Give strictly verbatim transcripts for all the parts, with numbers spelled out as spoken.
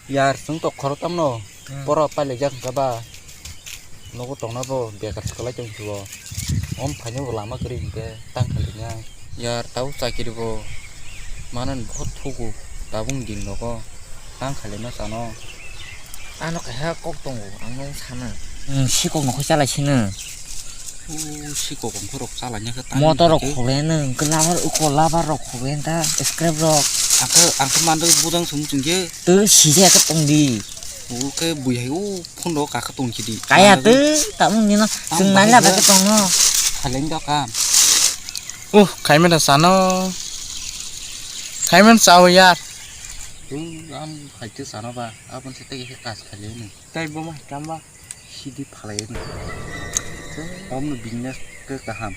Yar, chwng tok khoro tamno. Hmm. Poro pailai jak hwnkha ba. Nogo tongna bo bekar swkalai tong sio. Om phaino bo lama kwrwi hwnkhe tang khalikna. Yar, tau chakiri bo manani bohot thugo tabuk din rogo tang khalikna chano. Ano kaisa kok tongo, ang nung sana. Hmm, si kok nokho chalai sino. O sikok wngkha rok chalai nya khe tang motor rok khe. Khole nung, glabar uko labar rok khole ta, scrap rok. Ang khe, ang khe mandoi budang sung chwng khe. Twi sijak khe tong di. O khe bui hai o phone rok kakhe tong sidi. Kaya mandoi twi, tabuk nino, tang chwng bahai naila khe. Bagwi tong no. Khailai da kam. Uh, khaimani sano. Khaimani sao yar. Twi am khai khe sano ba, aboni se tei khe kas khailai no. Tai bo ma kamba. Sidi phalai no. Omno business khe kaham.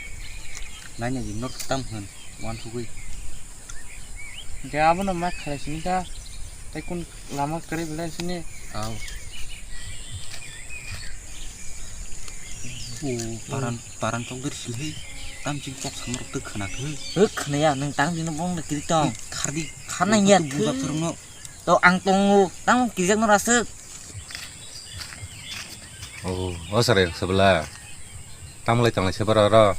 Naina di nok tam hwn, wan sugui. De abono ma khalai sini ta. Tai kun lama kwrwi belai sini. Au. O paran, paran chok der silhai. Tam ching chok samrok tw khna khe. Hwk khna ya, nung tang dino bong da kiri tong. Khardi. Kharna ya buja thwrwngno. To ang tongo, tamo kijak no rasuk. Oh, oh, sarai sebla. Tamlai tonglai sebra ro.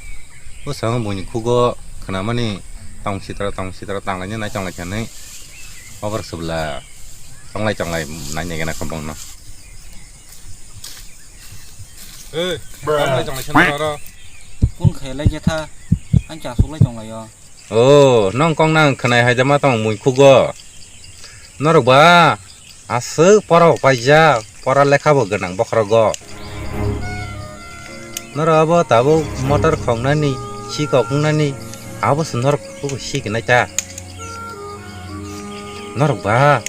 Oh, sang buni khugo khnamani tong sitra, tong sitra, tanglai nai tonglai khanai. Obar sebla. Tonglai tonglai nai nai gana kambang no. Eh, tamlai tonglai sebra ro. Kun khailai jetha, ang cha suklai tonglai yo. Oh, nong kong nang khnai hai jama tong mui khugo. Norok ba aswk pora paijak, pora lekha bo gwnang bokhorogo. Norok abo tabuk motor khongnani, sikok wngnani, abo se norok khubo sikinai ta. Norok ba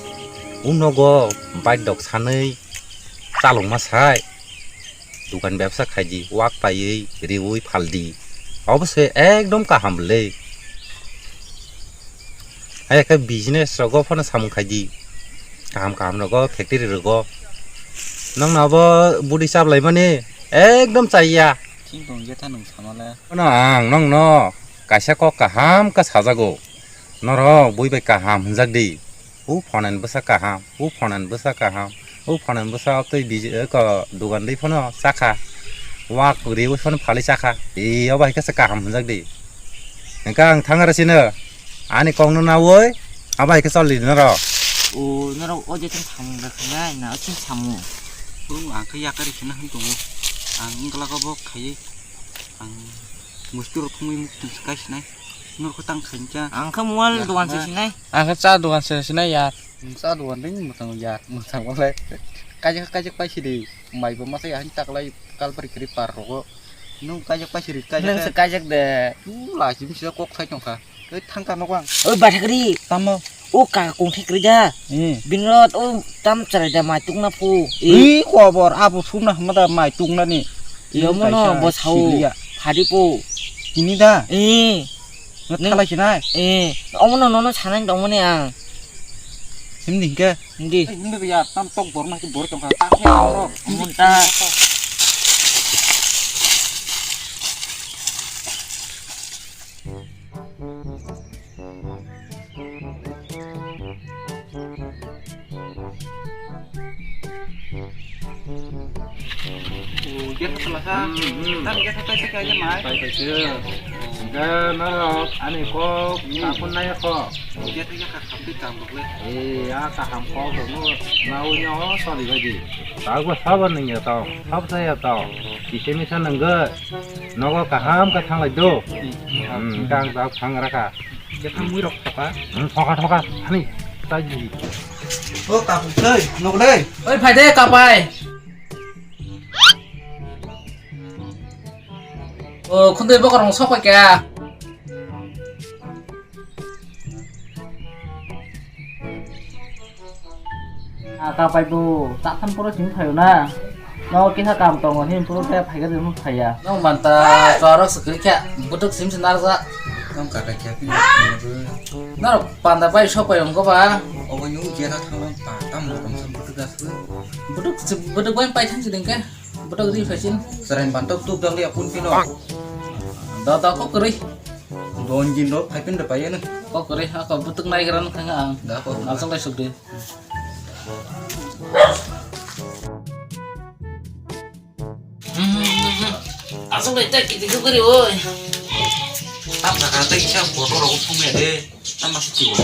o nogo bike dok sanwi chalokma sai. Dukan bebsa khaidi, wak paiwi, riui phaldi. Obo se ekdom kaham le. Hai khe business rogo phano samung khaidi. Kaham kaham rogo, factory rogo. Nongno abo budi chaplaimani ekdom chaya. Chini tong jetha nung samale. Phano ang nongno kaisa kok kaham khe sajago. Norok bui bai kaham hwnjak di. O phonen bwsa kaham, o phonen bwsa kaham, o phonen bwsa tei biji eko dogan dei phano chakha, wak riwi phano phalwi chakha, e obo hai khe se kaham hwnjak di. Hwnkhe ang thangare sino, ani kokno naui, abo hai khe choli norok. O norok o je thang samung rwkha na, na o chini samung. O ang khe yakari kheno hwn tongo, ang wngla khe bo khaiwi. Ang musti rok thumui muk tong se kai sinai. Nor kho tang khain cha. Ang kha mual dogan se sinai. Ang kha cha dogan se sinai yar. Ang cha dogan ding mutang yar, mutang wale. Kajak kajak pai sidi. Mai bo masa ya han tak lai kal pari kri par rogo. Nung kajak pai sidi kajak. Nung se kajak de. Tu la sim sida kok sai tong kha. Oi thang ka nogo ang. Oi bathakri. Tamo. O kaka kongthek rida. Hmm. Binrot o tam chwrai da mai tukna phu. Ui khobor abo sumna hama da mai tuknani. Yomo no bo sao. Siliya. Phadi po. Ini da. Eh. Ngat khalai sinai. Eh. Omo no nono sanai dongmani ang. Himdi hingke. Hindi. Hindi ya tam tok bor ma bor tong kha. Omo ta. Pai pai sir. Ga norok ani kok kapun naya kok. Eh, ya kaham kok no nau nyo soli bai di. Tau ba sabo nung ya tau, sabo sa ya tau. Kisa misa nung ga. Nogo kaham khe thanglai do. Hmm, kang jak thang raka. Khe thang mui rok thoka. Hmm, thoka thoka. Hani. Taji. O kapuk dei, nog dei. Oi phai de kapai. O khundui bokorong sok pai kha. Ah, kapai bo, tatham poro simi phaio na. No kisa kam tongo, hini poro khe phaiga de phaiya. Nong manta chorok se kwrwi kha, butuk sim se narjak. Nong kata khe pina. Norok panda bai sok pai wngkha ba. Obo nung jera thangma pa, tam rok wngkha butuk asuk. Butuk se, butuk bai pai thang si ding khe. Butuk ri phaisin. Serai bantok tuk dang ya pun pino. Da, da, kok kwrwi. Don jin do, phai pin da pai ya na. Kok kwrwi, ha, kok butuk nai gran thang ang. Da, kok. Asok lai suk de. Aswk bai tak kiti khe kwrwi oi. Tam kaka tei kisa photo rok thumya de. Tam masa chibo.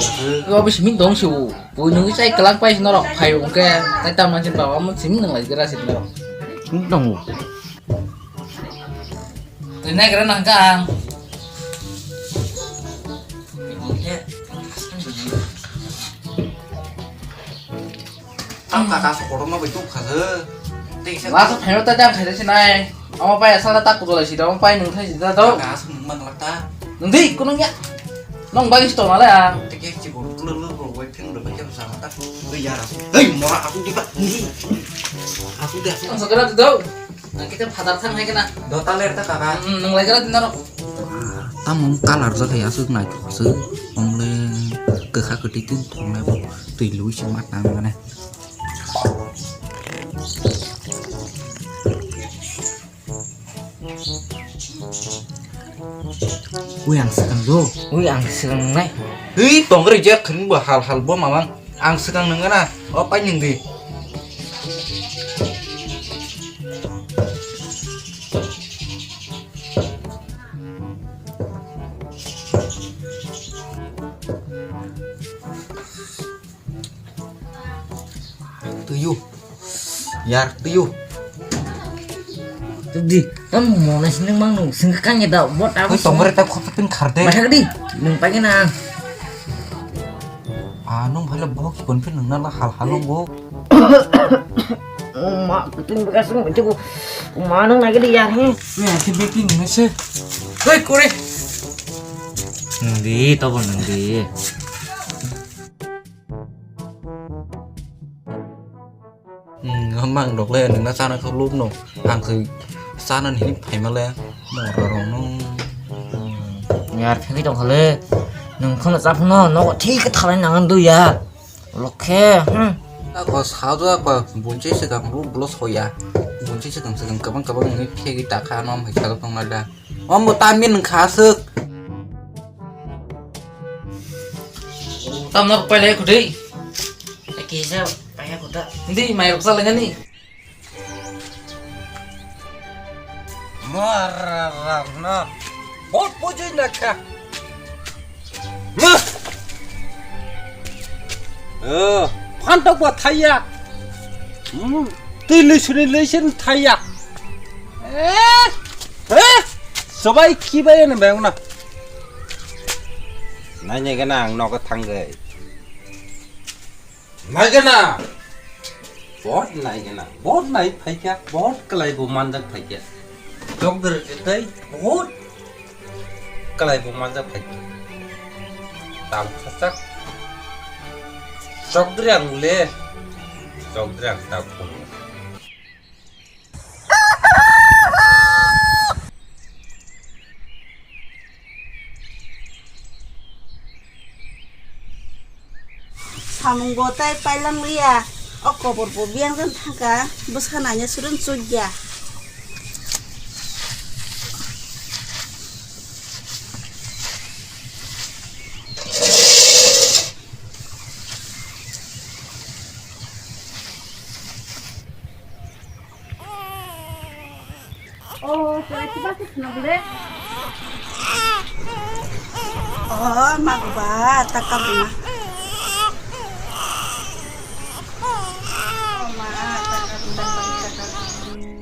Obo simi dong sibo. Bo nungwi chai kwlak pai norok phai hwnkhe tai tam mansin baba mon simi nang lai gra sit norok. Simi tongo. Twi nai gra nang kang. Ang kaka sa kotorma bai tuk kha se. Tei se last o phaino ta jang khaida se nai. Omo pai asala ta kudolai si da, omo pai nung thai si da do. Kaka sa nung man lak ta. Nung di kunung ya. Nung bagi sto male ang. Tei ke si kotor lu lu lu bai pheng lu bai jam sa ta. Bai ya ra. Hei mora aku di pa. Aku di aku. Ang sakara do. Nang kita phadar thang hai kena. Dota ler ta kaka. Hmm, nung lai kena tinaro. Tamung kalar jaga ya aswk naithok aswk. Omle kwkha kwtwi twi thongnai bo twi lui se mat nang mane. Ui ang swkang do. Ui ang swkang nai. Ui tongri je khring bo hal hal bo mamang. Ang swkang nung gana. O pai nung di. Tuyu. Yar tuyu. Di, tam mona sini mang nung sing kang ya da bot aku. Ui tongre ta khop pin khar de. Masa di, nung pagi na. Ah, nung bhale bok kon pin nung na hal hal nung bo. Ma, kuting bekas nung bentuk. Ma nung lagi di yar he. Ni akhir beking nung se. Hei kore. Nung di, to bo nung di. Hmm, mang dok le nung na chana kha lub no. Ang khe chana ni phai ma le. Mo ro ro no. Yar phai tong khale. Nung khono chap no, no thik thalai nang du ya. Lokhe, hmm. Ako sa do ako bunchi se kang ru blo soya. Bunchi se kang se kang kabang kabang ni phegi ta kha no mai kha tong na da. Omo tamin wngkha aswk. Tamno pailai khudui. Kisa pailai khuda. Hindi mairok salainani. Mara rang na. Bot bujui nakha. Ma. Eh, phantok ba thaiya. Hmm, twi lwisini lwisin thaiya. Eh, eh, sobai kibai ni beng na. Nai nai gana ang nogo thangwi. Nai gana. Bot nai gana. Bot nai phaikha. Bot kalai bo manjak phaikha. Dok dere tei bot. Kalai bo manjak phaikha. Tam khachak. Chokdri ang le. Chokdri ang ta phung. Samung bo tai pailang liya. O kobor bo biyang jan thangka. Bwsa nanya surun chukya. Oh, sudah coba sih, kenapa deh? Oh, mak ba, takam rumah. Oh, mak, takam rumah, takam rumah.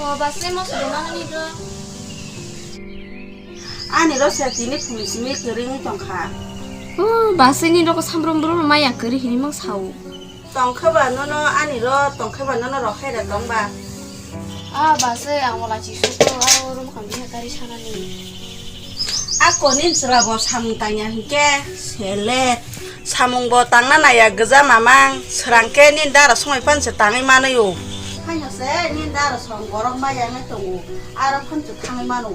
O, basai mo sudoma nani do. Ani ro se tini phung simi kwrwi wng tongkha. O, basai ni rok samrom brum maya kwrwi hini mang sao. Tongkhe ba nono ani ro, tongkhe ba nono rokhai da tong ba. Ah, ba se ang wala chi su ko, aro rum kham biha kari sanani. A konin chwla bo samung tangya hinkhe sele. Samung bo tangna naya gwja mamang, srang khe nin dara songwi phan se tangwi manwi o. Haino se nin dara song borok ma yang tongo, aro phan se thangwi mano.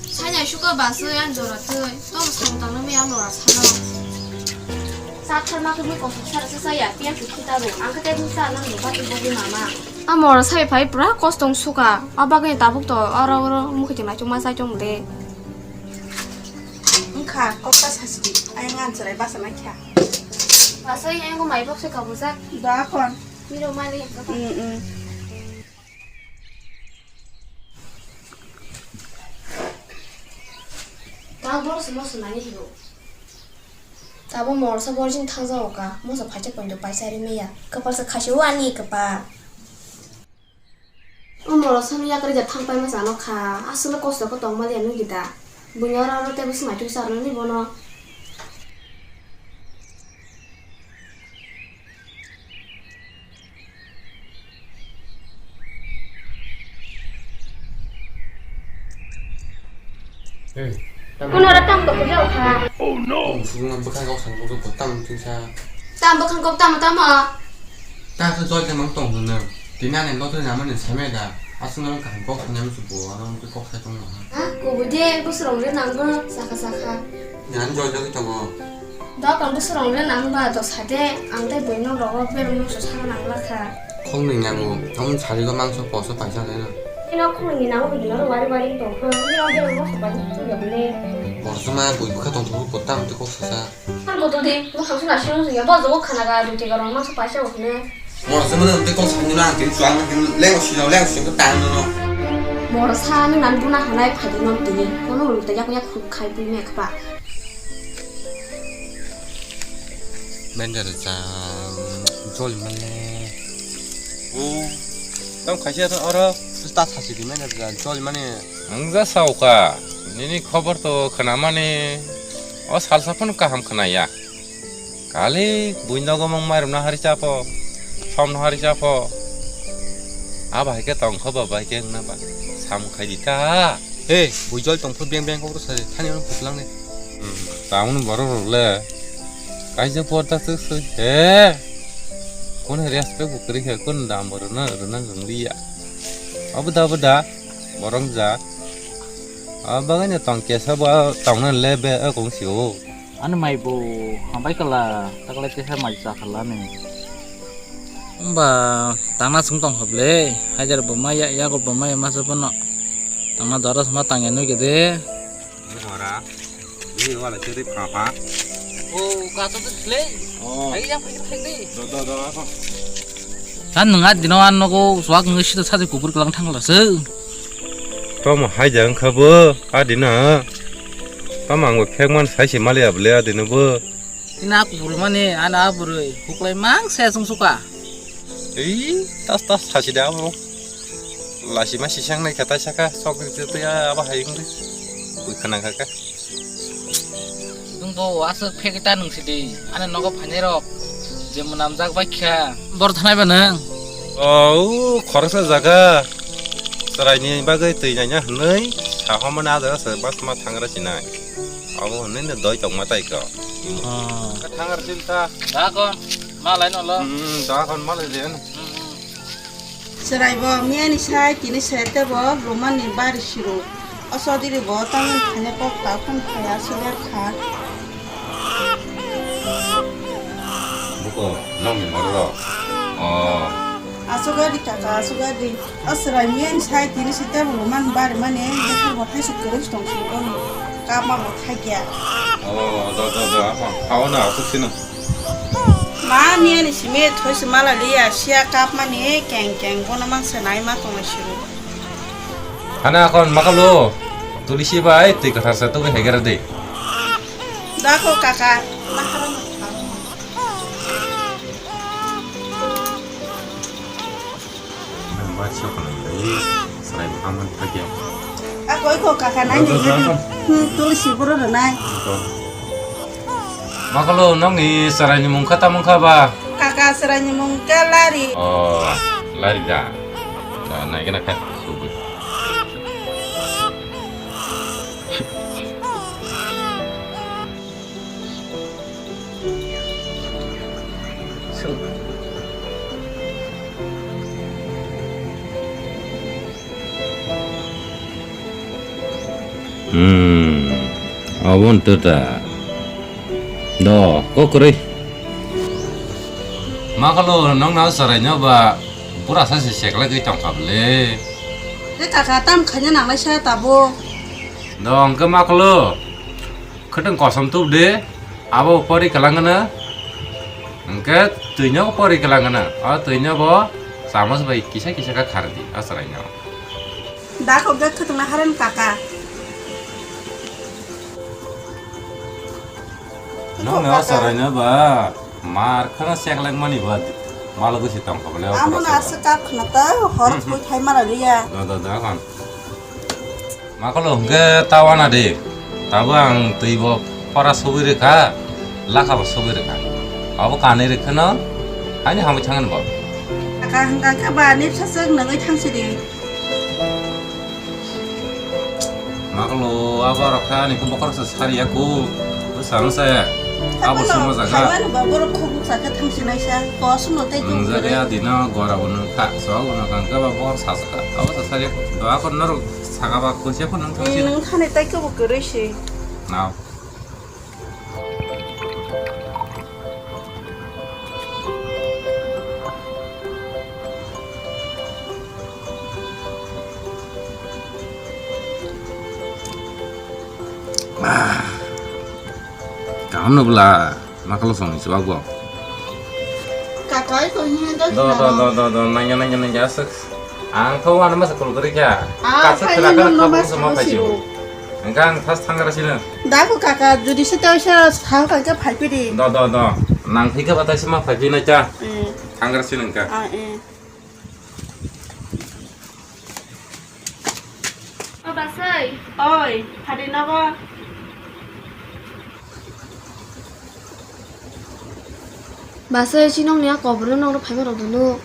Sanya suka ba se yang jora twi, to samung tangna me yang lora sano. Sa thar ma khe mui kosok sara se saya, piya khe khita ro, ang khe tebuk sa nang ni ba tu bogi mama. A mor sai phai pura kostong suka, a bagwi tabuk to oro oro mukhi tong nai chuma sai chong de. Wngkha, kokta sasidi, ayang ang chwrai basa naikha. Basa yang ko mai bok se kabujak. Da kon. Miro mali yang kapa. Mm, mm. Ta boro se moso nani hibo. Tabo morsa borjin thangjago ka, moso phaisa poindo paisa ri meya. Kapal se khasi wani kapa. O moro sano yakari ja thang paima chano kha, aswkno kosto khe tongma liya nukdi da. Buini oro oro tei bwswk naitugwi charwnani bono. Hey. Kuno oro tamo tongkha kha. Oh no! Ang suguna bwkhak kok sangkuk khe bo tamo thwngsa. Tamo bwkhak kok tamo tamo? Ta khe joi khe mang tong hwnwi. Tini ani lotri namani samya da. Aswk nang kaham kok sanya musu bo ano kok sai tong ha. Ha, kubui de bwswrong de nangno sakha sakha. Nang joi joi tongo. Dokon bwswrong le nang ba to sade, ang tei buino rogo bereng mungsa sana nang lakha. Khongnwi nango, tamoni sarigo mangso poso paisa leno. Ino khongnwi nango bini oro wari wari tongkha, ino bereng mungsa paisa chukya bole. Borjoma bui bwkha tongthok bo tam tei kok sasa. Ang bodo de, bo khangsu na sino ya, bo jogo khana ga dui tega rong mangso paisa bo hwnwi. Moro se mano tei kok sani no ang tini chuang no tini leng sino leng sino tang no no. Moro sa nang nan buna hanai phadi non tini, kono rung tei yak yak khuk khai bui me khba. Manager jang joli mane. O, tam khaisa to oro ta thasi di manager jang joli mane. Ang ja sauka, nini khobor to khna mani, o salsa phano kaham khna ya. Kali buino gomong mairum no hari chapo, som no hari chapo. Aba hai khe tong kho ba bai khe wngna ba. Sam khai di ta. He, bui jol tong phu beng beng kok rw sari, thani ano phuklang ne. Hmm, taun borok rok le. Kaisa porda suk suk. He. Kun respect bo kwrwi khe, kun dam bo rwna, rwna wng liya. Abo da, abo da. Borok ja. Abo bagwi no tong kesa bo tong na le be, a kong si o. Ani mai bo hambai kala, takle tesa mai cha kala ni. Wngba tangna sung tong kha ble, hajar bo maya, yago bo maya masa bono. Tangna dora sama tangya nui gede. Ni hora, ni wala chiri pha pha. O, kaso to sile. O. Ai yang phai phai de. Do, do, do, ako. Kan nunga dino an nogo swak ngi sita sati kubur kelang thang la se. Tamo hai jang kha bo, a dina. Tamo ang bo phek man sai se mali able a dina bo. Ina kubur mani, ana aburui, huklai mang se sung suka. Ei, tas tas sasi da abo. Lasi ma sisang nai kata saka, sok ri tu ya aba hai ngri. Kui khana kaka. Nung bo aswk phek ta nung sidi, ani nogo phainai rok, je mwnam jak bai kha. Bor thanai ba nang? O, khoroksa jaga. Chwraini bagwi twi naina hwnwi, sahomani a jaga se bas ma thangra sinai. Abo hwnwi no doi tongma tai kho. Oh. Thangra sin ta. Da kon, ma lai no lo. Hmm, da kon ma lai jen. Hmm, hmm. Chwrai bo miyani sai tini se tebo Roman ni bari siro. O sodiri bo tangni thani kok ta phun phaya suler kha. Buko nokni borok. Oh. Asugadi kaka, asugadi. O chwrai miyani sai tini se tebo Roman bari mani, bwkhak bo thaisuk kwrwi tong sini kono. Kapma bo thakya. Oh, do, do, do, apa? Hawa na, asuk sino. Ma miyani simi thoi se mala liya, siya kap mani keng keng bono mang se nai ma tong siro. Hana kon makalo, tulisi bai twi kathar sa tugwi hegera de. Dako kaka, ma harang. Ang ba chok nang dai, sarai bwkha man thakya. A koi ko kaka nai de. Hmm, tulsi boro rwnai. Makalo, nokni sarai ni mung kha tamo kha ba? Kaka. Kasarani mung khe Lari. Oh, Lari da. Da, naikhe nakhe. Sugi. Hmm, abon tuta. Do, kokroi. Makalo, nong na sarai no ba, pura sa se seklai gwi tong kha bole. Te kaka tam khanya nang lai sa tabo. Do, hwnkhe makalo. Khwtwng kosom tubdi, abo pori kwlangwno, hwnkhe twino pori kwlangwno, o twino bo chamos bai kisa kisa khe khardi, o chwraino. Da kok da khwtwngna haren kaka. Nokni o chwraino ba mar khwna seklek mani ba, malo bwsi tong kha bole o. Amo na aswk kap khna ta, hor thwi thai mara liya. Da, da, da, kon. Makolo hwnkhe ta wana di. Tabo ang twi bo pora sogwi rwkha, lakha bo sogwi rwkha. Abo kanwi rwkheno haini hamwi thangni bo. Aka hwnkha khe ba nipsa swk nangwi thangsi di. Makolo abo rok kha ani khe bokhorok se sariya ku. Bwsano se abo sumo jaga. Khaimani ba borok khobuk sakhe thangsi naisa. Kosmo tei. Ang jaga ya dino gora bo nung kha. So bo nung kha ba bokhor sa sakha. Abo sa sariya ku. Doa ko norok. Saka ba kusia phano wng thangsi. Nung thani tai kebo kwrwi se. Nao. Ah. Kaham no bwla. Ma khalo song ni chwbak bo. Kakai ko hiya da. Do, do, do, do, do, nanya, nanya, nanya, aswk. Ang kho wana masa kul gori kya. Ah, kaisa khaini khwra khwra nung khabung no sama masa phai sibo. Hwnkhe ang thas thangra sino. Da ko kaka, jodi se tei sa sa ka khe phai pidi. Do, do, do. Nang thik khe batai se ma phai pina cha. Eh. Thangra sino hwnkhe. Ah, eh. O basai. Oi, phadi nogo. Basai, chini nokni a koborno nokno phaima rok dunu.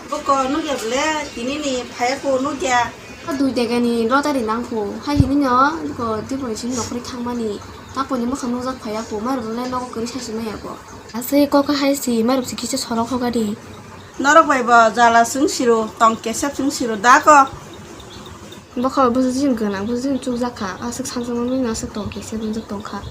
Boko nukya bole, tini ni phaya ko nukya. A dui dega ni lottery nang kho. Hai hini no, boko Tripura ni simi nokhorwi thangmani. Takoni mwkhang nukjak phaya ko, mai rok le nogo kwrwi sasi maya ko. Asai kok hai si, mai rok si kisa sorok hoga di. Norok bai bo jala chwng siro, tong kesep chwng siro da ko. Bokha bo busu jin gwnang, busu jin chukjak kha, aswk samsung mani no aswk tong kesep wngjak tong kha.